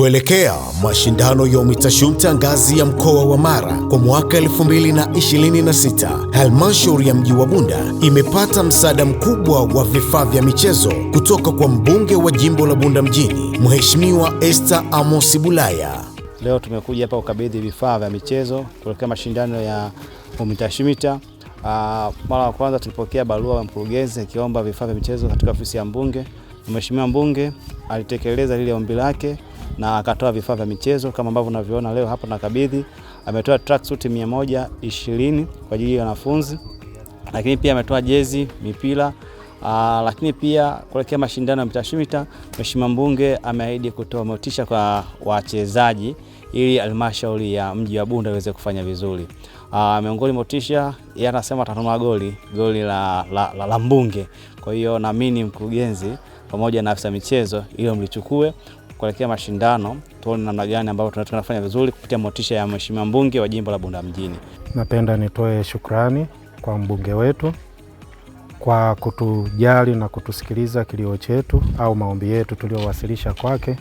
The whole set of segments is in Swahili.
Kuelekea mashindano ya UMITASHUMTA ngazi ya mkoa wa Mara kwa mwaka 2026, halmashauri ya mji wa Bunda imepata msaada mkubwa wa vifaa vya michezo kutoka kwa mbunge wa jimbo la Bunda mjini, Mheshimiwa Esther Amos Bulaya. Leo tumekuja hapa kukabidhi vifaa vya michezo kuelekea mashindano ya UMITASHUMTA. Mara ya kwanza tulipokea barua ya mkurugenzi akiomba vifaa vya michezo katika ofisi ya mbunge. Mheshimiwa mbunge alitekeleza lile ombi lake na akatoa vifaa vya michezo kama ambavyo unavyoona leo hapa nakabidhi. Ametoa tracksuit 120 kwa ajili ya wanafunzi, lakini pia ametoa jezi, mipira. Lakini pia kuelekea mashindano ya UMITASHUMTA, Mheshimiwa mbunge ameahidi kutoa motisha kwa wachezaji ili halmashauri ya mji wa Bunda iweze kufanya vizuri. Miongoni motisha, yeye anasema atatuma goli la mbunge. Kwa hiyo naamini mkurugenzi pamoja na afisa michezo ili mlichukue kuelekea mashindano, tuone namna gani ambapo tunafanya vizuri kupitia motisha ya Mheshimiwa mbunge wa jimbo la Bunda mjini. Napenda nitoe shukrani kwa mbunge wetu kwa kutujali na kutusikiliza kilio chetu au maombi yetu tuliyowasilisha kwake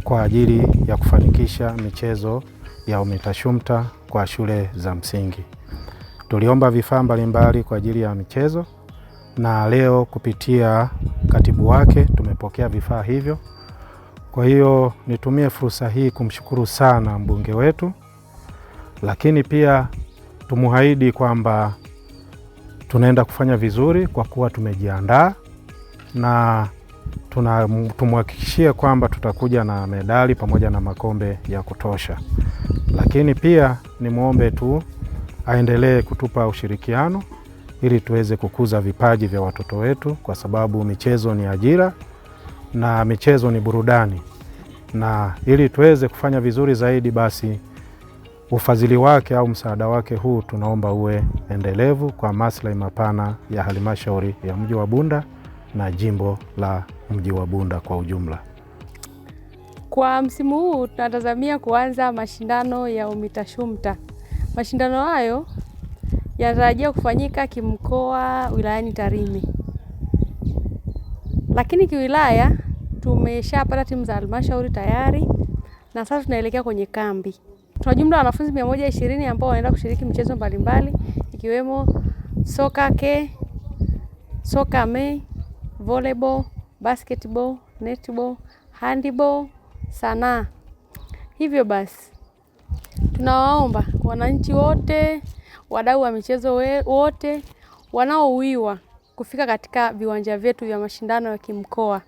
kwa ajili ya kufanikisha michezo ya UMITASHUMTA kwa shule za msingi. Tuliomba vifaa mbalimbali kwa ajili ya michezo na leo kupitia katibu wake tumepokea vifaa hivyo. Kwa hiyo nitumie fursa hii kumshukuru sana mbunge wetu, lakini pia tumuahidi kwamba tunaenda kufanya vizuri kwa kuwa tumejiandaa, na tumhakikishie kwamba tutakuja na medali pamoja na makombe ya kutosha. Lakini pia nimuombe tu aendelee kutupa ushirikiano ili tuweze kukuza vipaji vya watoto wetu, kwa sababu michezo ni ajira na michezo ni burudani, na ili tuweze kufanya vizuri zaidi, basi ufadhili wake au msaada wake huu tunaomba uwe endelevu kwa maslahi mapana ya halmashauri ya mji wa Bunda na jimbo la mji wa Bunda kwa ujumla. Kwa msimu huu tunatazamia kuanza mashindano ya UMITASHUMTA. Mashindano hayo yanatarajiwa kufanyika kimkoa wilayani Tarime. Lakini kiwilaya tumeshapata timu za halmashauri tayari na sasa tunaelekea kwenye kambi. Tuna jumla ya wanafunzi 120 ambao wanaenda kushiriki michezo mbalimbali ikiwemo soka ke, soka me, volleyball, basketball, netball, handball, sanaa. Hivyo basi tunawaomba wananchi wote, wadau wa michezo wote wanaouiwa kufika katika viwanja vyetu vya mashindano ya kimkoa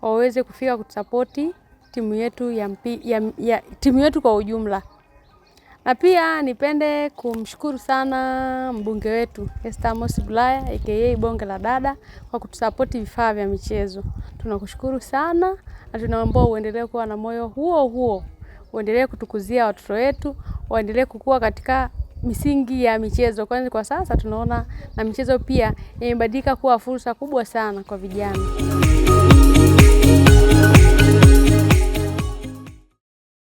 waweze kufika kutusapoti timu yetu timu yetu kwa ujumla. Na pia nipende kumshukuru sana mbunge wetu Esther Amos Bulaya aka Bonge la Dada kwa kutusapoti vifaa vya michezo. Tunakushukuru sana na tunaomba uendelee kuwa na moyo huo huo, uendelee kutukuzia watoto wetu, waendelee kukua katika misingi ya michezo. Kwani kwa sasa tunaona na michezo pia imebadilika kuwa fursa kubwa sana kwa vijana.